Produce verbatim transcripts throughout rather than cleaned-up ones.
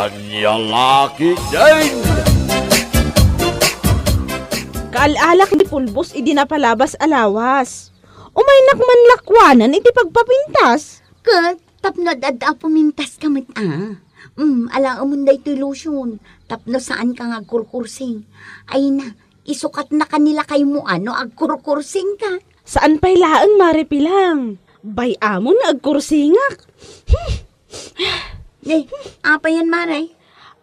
Ania la ketdin? Kaal-alak ni Pulbos idi napalabas a lawas. Umaynak man lakuanan iti pagpapintas. Ket tapno ad-adda a pumintaska met a. Mm, alaemon daytoy lotion. Tapno saanka nga agkurkursing. Ay na, isukatnaka ni lakaymo a no agkurkursingka. Saan pay laeng, Mare Pilang. Bay-amon nga agkursingak. Ne, apay yan, Mare?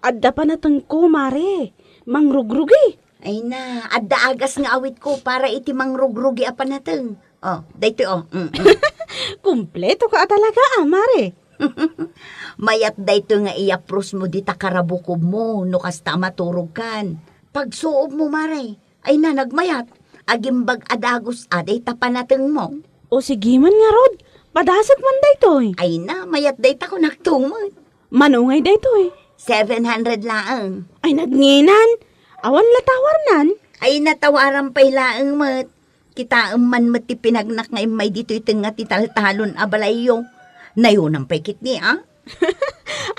Adda panatengko, Mare. Mangrugrugi. Ay na, adda agas nga awitko para iti mangrugrugi a panateng. Oh, daytoy, oh. Mm, mm. Kumpleto ka a talaga, ah, Mare. Mayat daytoy nga iyaprosmo dita karabukobmo no kasta a maturogkan. Pagsuobmo, Mare. Ay na, nagmayat. Agimbag a dagus a dayta panatengmo. O sige man ngarud, padasek man daytoy. Ay na, mayat dayta kunakto met. Mano ngay daytoy? Seven hundred laeng. Ay, nagnginan. Awan la tawarnan. Ay, natawaran pay laeng met. Kitaem man met ti pinagnak nga immay ditoy tengnga ti taltalon a balayyo. Nayonam pay ketdi, a?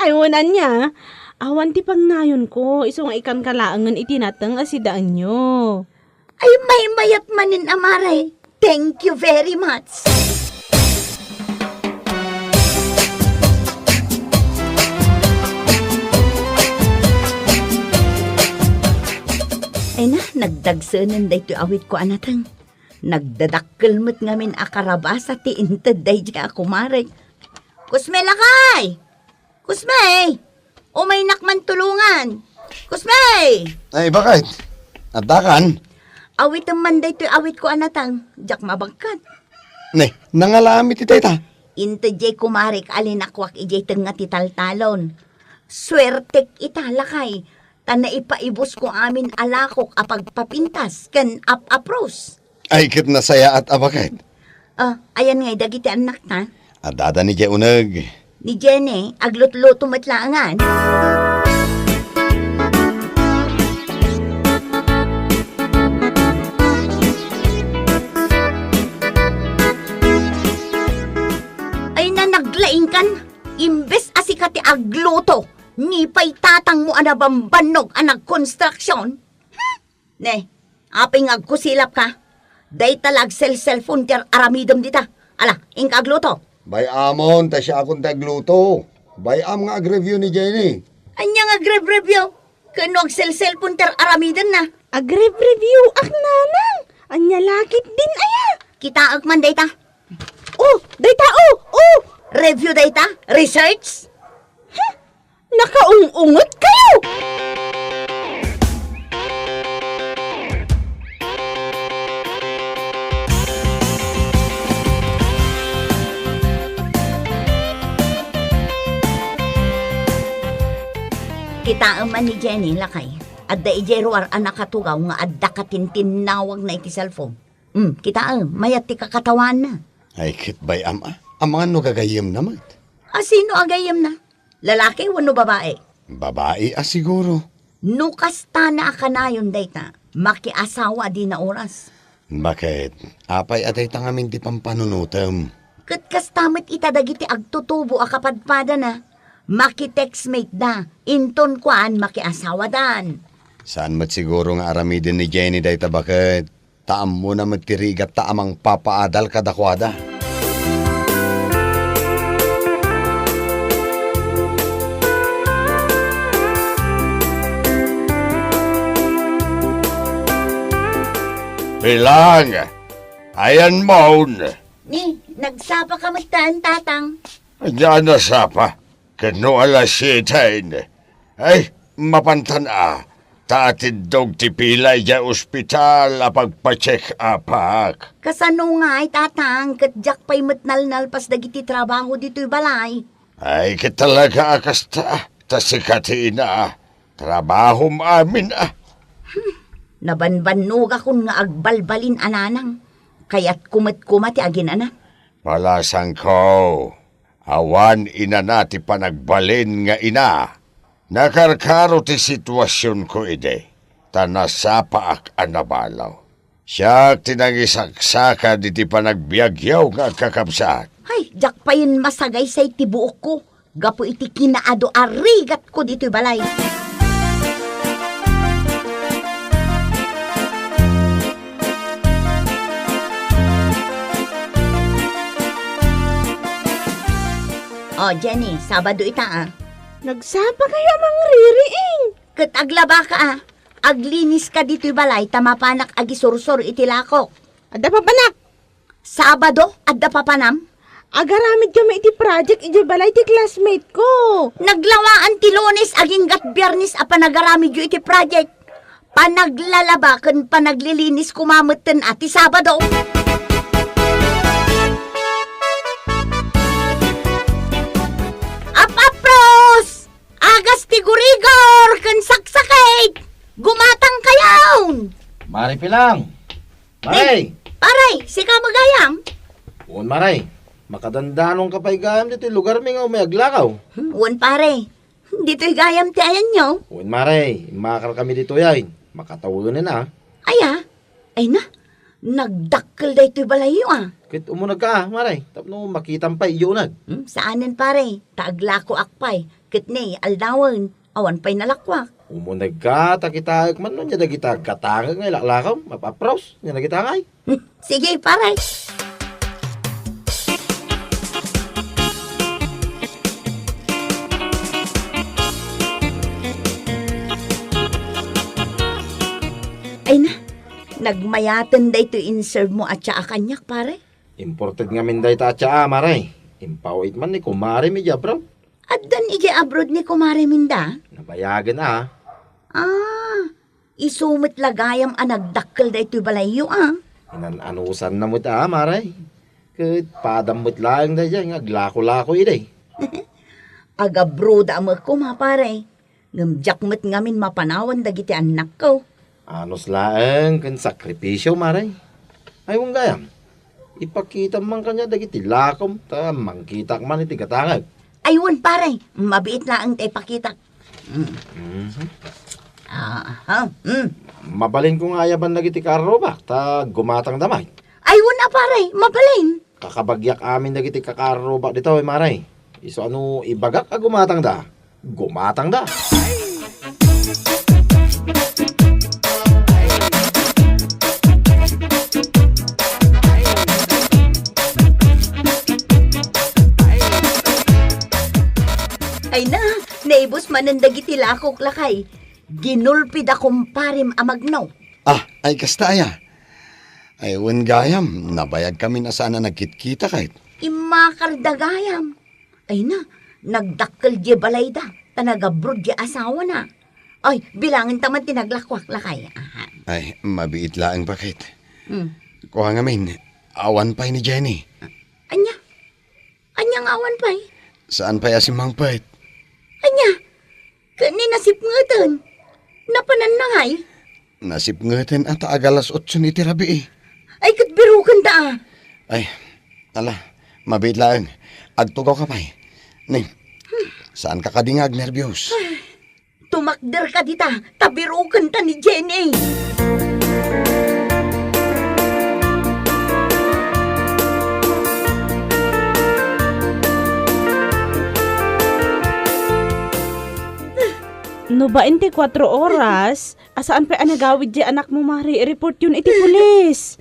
Ay, wen ania. Awan ti pangnayonko, isu nga ikanka laengen iti nateng a sidaenyo. Ay, maymayat manen a, Mare. Thank you very much. Ay na, nagdagsenen daytoy awitko a nateng. Nagdadakkel met ngamin a karabasa ti inted daydiay a kumarek. Kusme, lakay! Kusme! Umaynak man tulongan! Kusme! Ay, bakit? Addakan? Awitem man daytoy awitko a nateng, diak mabagkat. Ne, nangalami ti dayta? Inted diay kumarek a linakuak idiay tengnga ti taltalon. Suertek ita, lakay, ta naipaibusko amin a lakok a pagpapintas ken ap-apros. Ay, ket nasayaat a baket. Ah, ayan ngay dagiti annakta? Addada ni Jay uneg. Ni Jenny, aglutluto met laengan. Ay, na naglaingkan, imbes a sika ti agluto, ni pay tatangmo a nabambannog a nagkonstruksion. Hmm? Ne, apay nga agkusilapka? Dayta la agselselpon ti ar-aramidem dita. Ala, inka agluto. Bay-amon, ta siakon ti agluto. Bay-am nga agreview ni Jenny. Ania nga agreview? Ken no agselselpon ti ar-aramidenna? Agreview ak, nanang. Ania la ketdin aya? Kitaek man dayta. Oh, dayta, oh, oh! Review dayta? Research? Huh? Nakaung-unget kayo! Kitaem man ni Jenny, lakay. Adda idiay ruar a nakatugaw nga adda katintinnawagna iti cellphone. Hmm, kitaem, mayat ti kakatawaanna. Ay, ket bay-am a. Amangan no gagayyemna met. A, sino a gayyemna? Lalaki wenno babae? Babae a siguro. No kastana a kanayon dayta, makiasawa a dina oras. Baket, apay a dayta ngamin ti pampanunotem? Ket kasta met ita dagiti agtutubo a kapadpadana, makitextmate da, inton kuan makiasawadan. Saan met siguro nga aramiden ni Jenny dayta baket? Ta ammona met ti rigatta a mangpapaadal kadakuada. Bilang, ayan mon. Ni, nagsapa ka met, tatang. Ania a nasapa? Ket no alas siete, ay, mapantan a, ta atiddog ti pila idiay ospital a pagpa-check-upak. Kasano ngay, tatang, ket diak pay met nalnalpas dagiti trabaho ditoy balay? Ay, ket talaga a kasta, ta sika ti ina, trabahom amin a. Hmm, nabanbannogakon nga agbalbalin a nanang. Kayatko met koma ti aginana. Palasangko. Awan inana ti panagbalin nga ina. Nakarkaro ti situasionko idi, ta nasapaak a nabalaw. Siak ti nangisaksakad iti panagbiagyo nga agkakabsat. Hay, diak payen masagaysay ti buokko. gapu iti kinaadu a rigatko ditoy balay. O, Jenny, Sabado ita, a. Nagsapa kayo a mangririing. Ket aglabaka, a. Aglinis ka ditoy balay ta mapanak agisursor iti lakok. Adda papanak. Sabado, adda papanam? Agaramid kami iti project idiay balay ti classmate ko. Naglawaan ti Lunes aginggat Biyernes a panagaramidyo iti project. Panaglalaba ken panaglilinis koma metten a ti Sabado. Apapros! Agas ti gurigor ken saksakit! Gumatang kayon! Mari Pilang! Mari! Pare, sika met gayam? Wen, Mari. Makadandanon ka pay gayam ditoy lugar mi nga umay aglakaw. Wen, pare. Ditoy gayam ti ayanyo? Wen, Mari. Immakar kami ditoy ay. Makatawenen a. Aya? Ay na, nagdakkel daytoy balayyo, a. Ket umunegka, a, Mari, tapno makitam pay idiay uneg. Hmm, saanen, pare, ta aglakoak pay. Ket ne, aldawen, awan pay nalakoak. Umunegka, ta kitaek man no ania dagita aggatangek nga ilaklakaw, mapapros, ania dagita ngay. Hmm, sige, pare. Ay na, nagmayaten daytoy in-serve mo a tsaa kaniak, pare? Imported ngamin dayta a tsaa, Mare. Impaw-it man ni kumarem idiay abroad. Addan idiay abroad ni kumarem inda? Nabayagen a. Ah, isu met la gayam a nagdakkel daytoy balayyo, a. Inan-anusanna met a, Mare. Ket padam met laeng daydiay nga aglako-lako idi. Agabroad a met koma, pare. Ngem diak met ngamin mapanawan dagiti annakko. Anus laeng ken sakripisio, Mare. Ay, wen gayam, ipakitam man kaniak dagiti lakom ta mangkitak man iti gatangek. Ay, wen, pare, mabiit laeng ta ipakitak. Mm. Mhm. Aha, mm. Mabalinko nga ayaban dagiti karrubak ta gumatangda met. Ay, wen a, pare, mabalin. Kakabagiak amin dagiti kakarrubak ditoy, Mare. Isu a no ibagak a gumatangda, gumatangda. Ay na, naibus manen dagiti lakok, lakay. Ginulpida kumparem a magno. Ah, ay kasta aya. Ay, wen gayam, nabayag kamin a saan a nagkitkita ket. Immakarda gayam. Ay na, nagdakkel diay balayda, ta nagabroad diay asawana. Ay, bilangen ta man ti naglakuak, lakay. Aha. Ay, mabiit laeng baket. Hmm. Kua ngamin, awan pay ni Jenny. Ania? Ania nga awan pay? Saan pay a simmangpet? Ania? Ket ni nasipngeten? Napananna ngay? Nasipngeten a ta agalas otso iti rabii. Ay, ket birukenta a. Ay, ala, mabiit laeng. Agtugaw ka pay. Ni, saan ka kadi nga agnerbios? Tumakder ka dita, ta birukenta ni Jenny. No bain ti kuatro oras, a saan pay a nagawid diay anakmo, Mare, i-report yon iti pulis.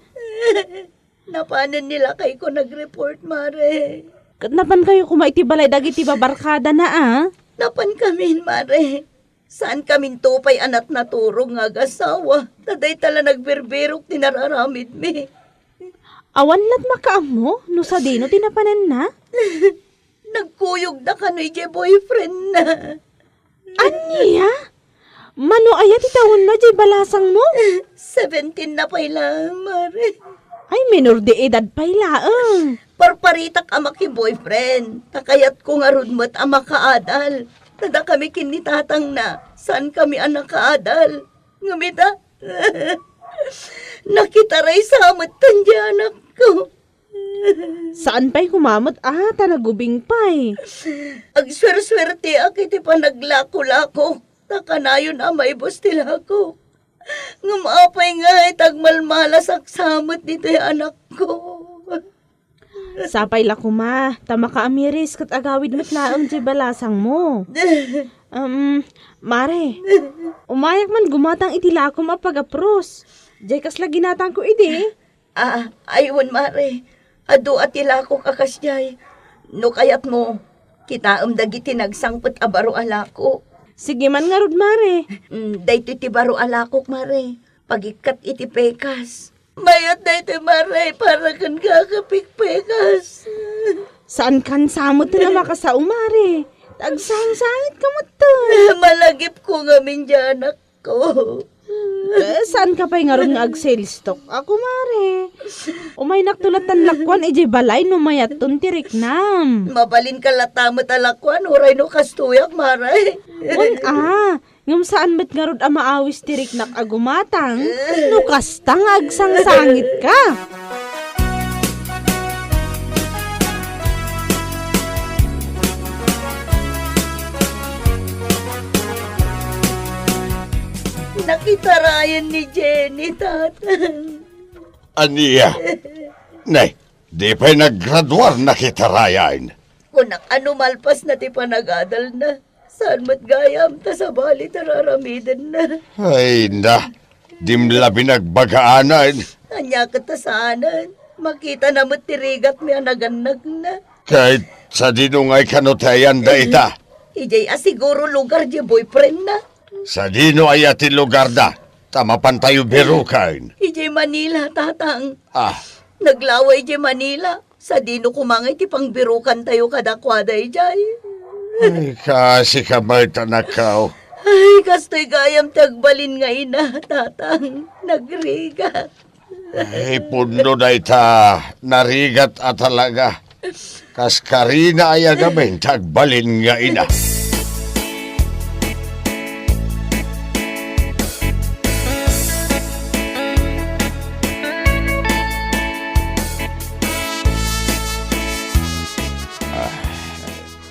Napanen ni lakayko nag-report, Mare. Ket napan kayo koma iti balay dagiti babarkadana, a? Napan kamin, Mare. Saan kaminto pay a natnaturog nga agasawa, ta dayta la nagbirbirok ti nararamidmi. Awan lat makaammo no sadino ti napananna? Nagkuyogda kano idiay boyfriendna. Ania? Mano aya ti tawenna diay balasangmo? Seventeen na pay laeng, Mare. Ay, menor de edad pay laeng. Parparitak a maki-boyfriend. Ta kayatko ngarud met a makaadal. Ta dakami ken ni tatangna, saan kami a nakaadal. Ngem ita, nakitaraysa met diay anakko. Saan pay koma met a ta nagubing pay. Agsuersuerteak iti panaglako-lako, ta kanayon a maibus ti lako. Ngem apay ngay ta agmalmalasak sa met ditoy anakko? Sapay la koma, ta makaamiris ket agawid met laeng diay balasangmo. Um, Mare, umayak man gumatang iti lakom a pagapros. Diay kasla ginatangko idi. Ah, ay wen, Mare. Adu a ti lakok a kasdiay. No kayatmo, kitaem dagiti nagsangpet a baro a lako. Sige man ngarud, Mare. Mm, daytoy ti baro a lakok, Mare. Pagikkat iti pekas. Mayat daytoy, Mare, para ken kakapikpekas. Saankan sa met a makasao, Mare. Agsangsangit ka met. Malagipko ngamin diay anakko. Eh, saanka pay ngarud nga agsilstok? Ako, Mare. Umaynakto lattan lakuan idiay balay no mayatton ti riknam. Mabalinka latta met a lakuan, uray no kastoyak, Mare. Wen a, ngem saan met ngarud a maawis ti riknak a gumatang no kasta nga agsangsangitka. Nakitarayan ni Jenny, Tatang. Ania? Nay, di pay naggraduar, nakitarayan. Kunak a no malpasna ti panagadalna, saan met gayam ta sabali ti raramidenna. Ay na, dim labi nagbagaanan. Ania ket ta saanen? Makitana met ti rigatmi a nagannagna. Ket sadino ngay kano ti ayan dayta? Idiay a siguro lugar diay boyfriendna. Sadino aya ti lugarda? Ta mapantayo biruken. Idiay Manila, Tatang. Ah. Naglawa idiay Manila. Sadino koma ngay ti pangbirukantayo kadakuada idiay? Ay, kaasi ka met, anakko. Ay, kastoy gayam ti agbalin nga ina, Tatang. Nagrigat. Ay, pudno dayta, narigat a talaga. Kas karina aya ngamin ti agbalin nga ina. Ah,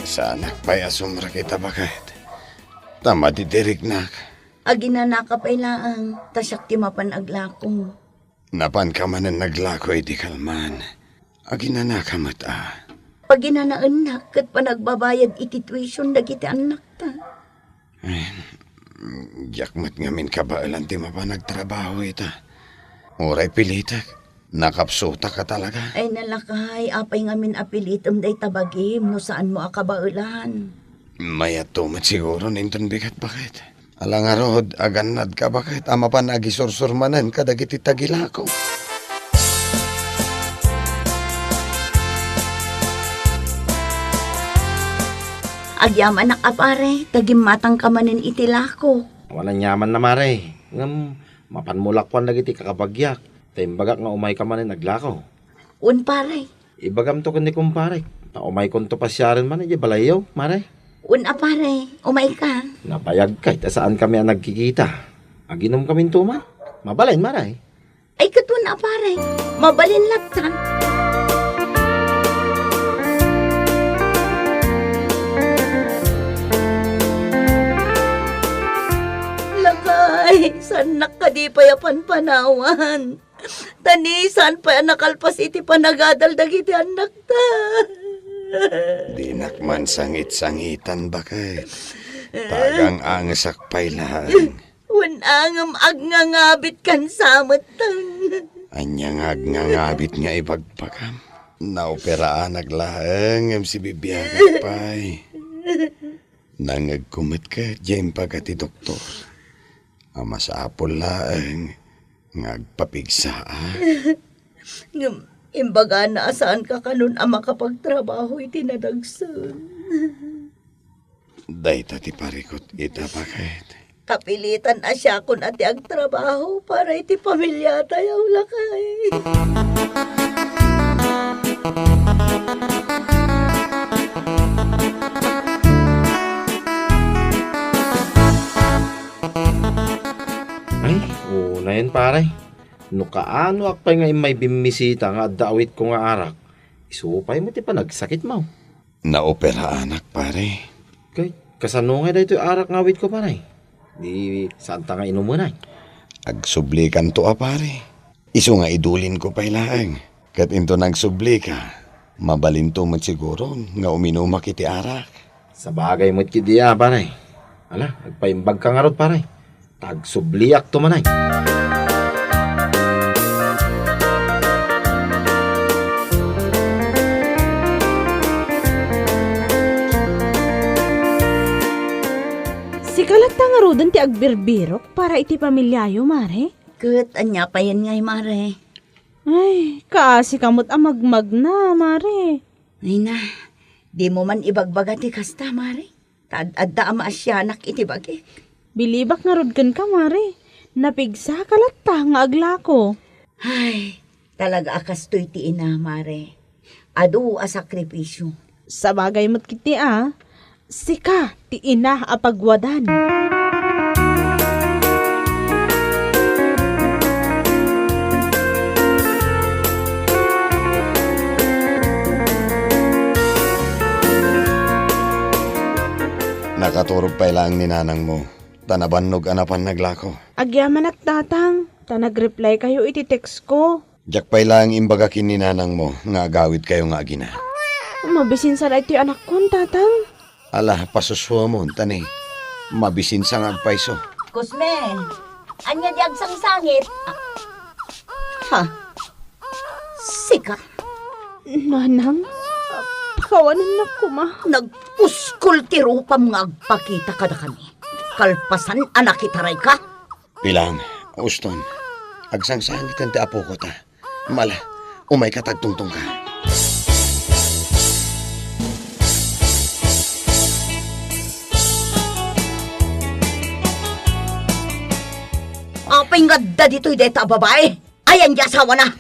saanak pay a sumrek ita, baket. Ta madi ti riknak. Aginanaka pay laeng, ta siak ti mapan aglako. Napanka manen naglako iti kalman. Aginanaka met a. Paginanaennak ket panagbabayad iti tuition dagiti annakta. Ay, diak met ngamin kabaelan ti mapan agtrabaho ita. Uray pilitek, nakapsutak a talaga. Ay, nalakay, apay ngamin a pilitem dayta bagim no saanmo a kabaelan? Mayatto met siguro inton bigat, baket. Ala ngarud, agannadka, baket, a mapan agisursur manen kadagiti tagilako. Agyamanak a pare, ta gimmatangka manen iti lako. Awan aniamanna, mare. Ngem, mapanmo lakuan dagiti kakabagiak, ta imbagak nga umayka manen aglako. Wen, pare. Ibagamto ken ni kumparek, ta umaykonto pasiaren man idiay balayyo, mare. Wen a, pare, umayka. Nabayagkay ta saankami a nagkikita. Aginumkaminto man. Mabalin, mare. Ay, ket wen a, pare. Mabalin latta. Lakay, saannak kadi pay a panpanawan. Ta ni saan pay a nakalpas iti panagadal dagiti annakta. Dinak man sangit-sangitan, baket. Tagang-angesak pay laeng. Wen a ngem agngangabitkan sa metten. Ania nga agngangabit nga ibagbagam? Naoperaanak laeng ngem sibibiagak pay. Nangngegko met ket diay impaga ti doktor a masapul laeng nga agpapigsaak. Ngem imbagana a saanka kanon a makapagtrabaho iti nadagsen. Dayta ti parikut ita, baket. Kapilitan a siakon a ti agtrabaho para iti pamiliatayo, lakay. Ay, unayen, pare. No kaanoak pay nga immay bimmisita nga adda awitko nga arak, isu pay met ti panagsakitmo. Naoperaanak, pare. Kay, kasano ngay daytoy arak nga awitko, pare? Di, saanta nga inumen, ay? Agsublikanto a, pare. Isu nga idulinko pay laeng. Ket inton agsublika, Mabalinto met siguro nga uminumak iti arak. Sabagay met ketdi a, pare. Ala, agpaimbagka ngarud, pare. Ta agsubliakto manen. Sika latta ngaruden ti agbirbirok para iti pamiliayo, Mare? Ket ania payen ngay, Mare? Ay, kaasika met a magmagna, Mare. Ay na, dimo man ibagbaga ti kasta, Mare. Ta ad-adda a maasianak iti bagik. Bilibak ngarud kenka, Mare. Napigsaka latta nga aglako. Ay, talaga a kastoy ti ina, Mare. Adu a sakripisio. Sabagay met ketdi a, sika ti ina a pagwadan. Nakaturog pay laeng ni nanangmo, ta nabannog a napan naglako. Agyamanak, Tatang, ta nag-reply kayo iti text ko. Diak pay laeng imbaga ken ni nanangmo nga agawidkayo nga agina. Mabisinsa daytoy anakkon, Tatang. Ala, pasusuamon, ta ni, mabisinsa nga agpayso. Cosme, ania di agsangsangit? Ah, ha? Sika? Nanang, pakawanennak koma. Nagpuskol ti rupam nga agpakita kadakami. Kalpasan a nakitarayka? Pilang, uston. Agsangsangiten ti apoko ta. Mala, umayka ta agtungtungka. Apay nga adda ditoy dayta a babae? Ayan di asawana?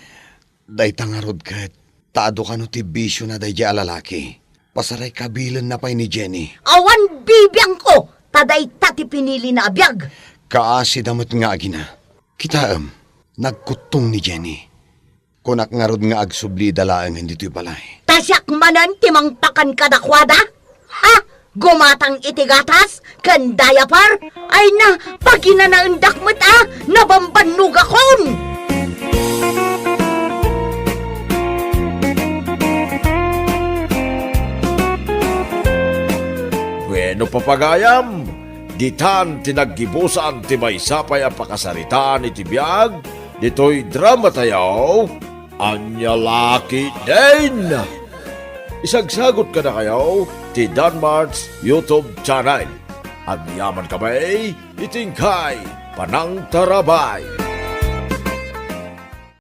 Dayta ngarud ket, ta adu kano ti bisiona daydiay a lalaki. Pasaraykabilenna pay ni Jenny. Awan bibiangko, ta dayta ti pinilina a biag. Kaasida met nga agina. Kitaem, nagkuttong ni Jenny. Kunak ngarud nga agsublida laengen ditoy balay. Ta siak manen ti mangpakan kadakuada? Ha? Gumatang iti gatas ken diaper? Ay na, paginanaendak met a nabambannogakon! Bueno, papagayam, ditan ti naggibusan ti maysa pay a pakasaritaan iti biag ditoy drama tayo. Ania la ketdin? Isagsagot kadakayo ti Danmart's YouTube channel. Agyaman kami iti inkay panangtarabay.